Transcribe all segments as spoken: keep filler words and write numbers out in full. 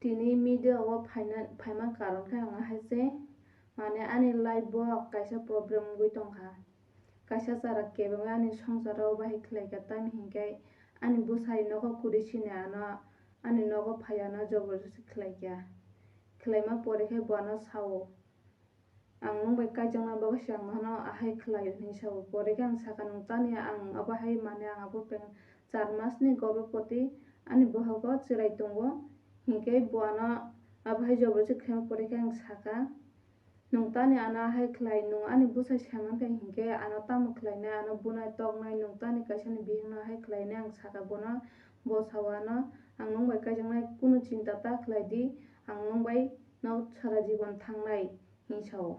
Tini media o phaina, phaima karon khe ang ahai se, mane ani life bo kaisa problem wngwi tongkha. Kaisa chara kebengwi ani songsaro bahai khlaikha, tamni hinkhe ani bwsai nogo kwrwi sini ano, ani nogo phai ano joborjosti khlaikha. Khlaima pore khe bo ano sao, "Ang nwng bai kaijakna bagwi se ang nono ahai khlaio," hinwi sao. Pore khe ang sakha, "Nwng tani ang abo hai mane ang abo peng char masni gorbopoti ani bohogo chwrai tongo," hinkhe bo ano abo hai joborjosti khlaima pore khe ang sakha, "Nwng tani ano ahai khlai, nwng ani bwsai saimankha hinkhe ano tamo khlainai, ano bunai toknai, nwng tani kaisani bihikno ahai khlainai," ang sakha bono, bo sao ano, "Ang nwng bai kaijaknai, kunu chinta ta khlai di, ang nwng bai no sara jibon thangnai," hinwi sao.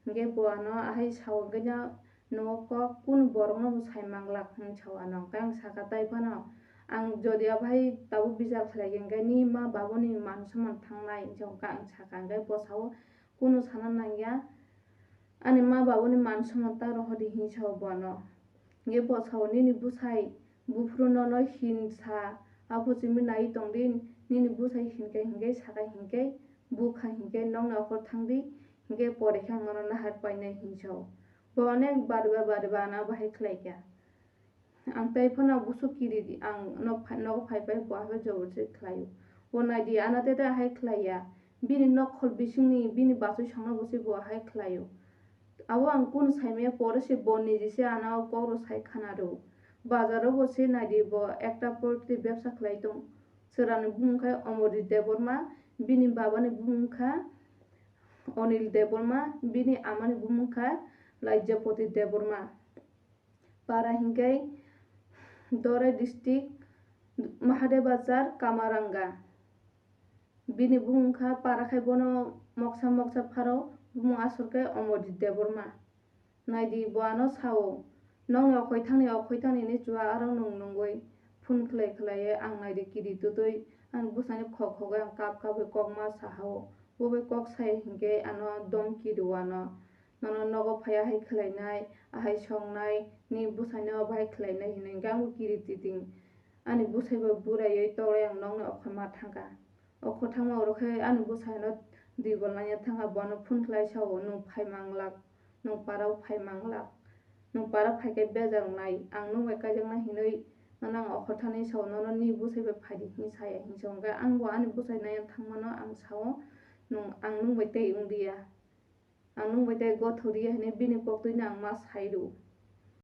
Hinkhe bo ano ahai sao, hinkhe no nogo kok kunu borokno bo sai manglak hinwi sao ano. Hinkhe ang sakha, "Tai phano ang jodi abo hai tabuk bijal khlai khe, hinkhe ni ma babuni man soman thangnai," hinwi sao. Hinkhe ang sakha, hinkhe bo sao, "Kunu sana nangya, ani ma babuni man soman ta rohordi," hinwi sao bo ano. Hinkhe bo sao, "Nini bwsai buphuru nono hin sa, aphuru simi naiwi tongdi, nini bwsai hinkhe hinkhe sakha hinkhe bukha hinkhe nokni okhor thangdi, hinkhe pore khe ang nono nahar painai," hinwi sao. Bo onek bariba bariba ano bahai khlaikha. Ang tai phano busu kiri di, ang nok phai, nogo phai phai bo aphai joborjosti khlaio. Bo naidi, ano tete ahai khlaiya. Bini nokhol bisingni, bini bachoi songno bo se bo ahai khlaio. Abo ang kunu saimaya, pore se bo niji se ano kok rw sai khana rw. Bazar o bo se naidi, bo ekta poultry bebsa khlai tong. Chwrani bumung khe Omorjit Debbarma, bini babani bumung kha Onil Debbarma, bini amani bumung kha Laijapati Debbarma. Para hinkhe Dorai district, Mahadevbazar, Kamaranga. Bini bumung kha para khai bono moksa moksa pharo bumung aswk khe Omorjit Debbarma. Naidi bo ano sao, "Nokni okhoi thangni, okhoi thangni ni chua aro nwng nungwi phone khlai khlaiwi ang naidi kiri twtwi ani bwsani khok khogwi ang kap kapwi kokma sahao." Bo bai kok sai hinkhe ano domki rw ano. Nono nogo phai ahai khlainai, ahai songnai, ni bwsaino bahai khlainai hinwi hinkhe ang bo kiri twiting. Ani bwsai bo buraiwi tolai ang nokni okhorma thangkha. Okhor thangma oro khe ani bwsaino dui bol nangya thangkha, bono phone khlai sao, "Nwng phai manglak, nwng parao phai manglak, nwng parao phai khe bejal wngnai, ang nwng bai kaijaknai hinwi nono ang okhor thani sao, nono ni bwsai bai phaidi," hinwi saya hinwi sao. Hinkhe ang bo ani bwsai naiya thangmano ang sao, "Nwng, ang nwng bai tei wng liya." Ang nwng bai tei gothok rw ya hinwi bini koktwino ang ma sai rw.